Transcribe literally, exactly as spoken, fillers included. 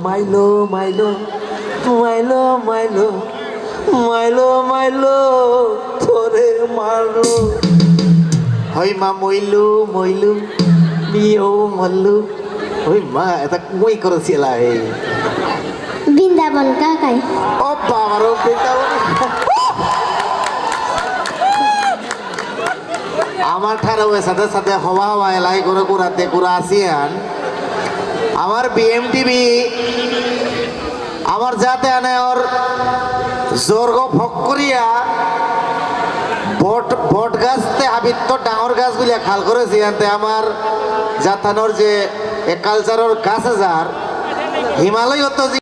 মাইলো মাইলো, মাইলো মাইলো, মাইলো মাইলো, তোরে মারলো। হই মা মইলু মইলু, মিও মল্লু। হই মা, এটা মই করেছিলা এই। বৃন্দাবন কাকাই। ও বাবা রে, বৃন্দাবন। আমার ঠারও সাথে সাথে হওয়া হওয়া এলাই করে কুড়াতে কুড়া আসিয়ান। আমার বিএমটিভি, আমার জাতে আনে ওর জোরগ ফক্করিয়া বট, বট গাছতে হাবিত্ত ডাঙর গাছ বুলিয়া খাল করেছি। আনতে আমার জাতানোর যে এ কালচারর গাছ হাজার হিমালয়ত যে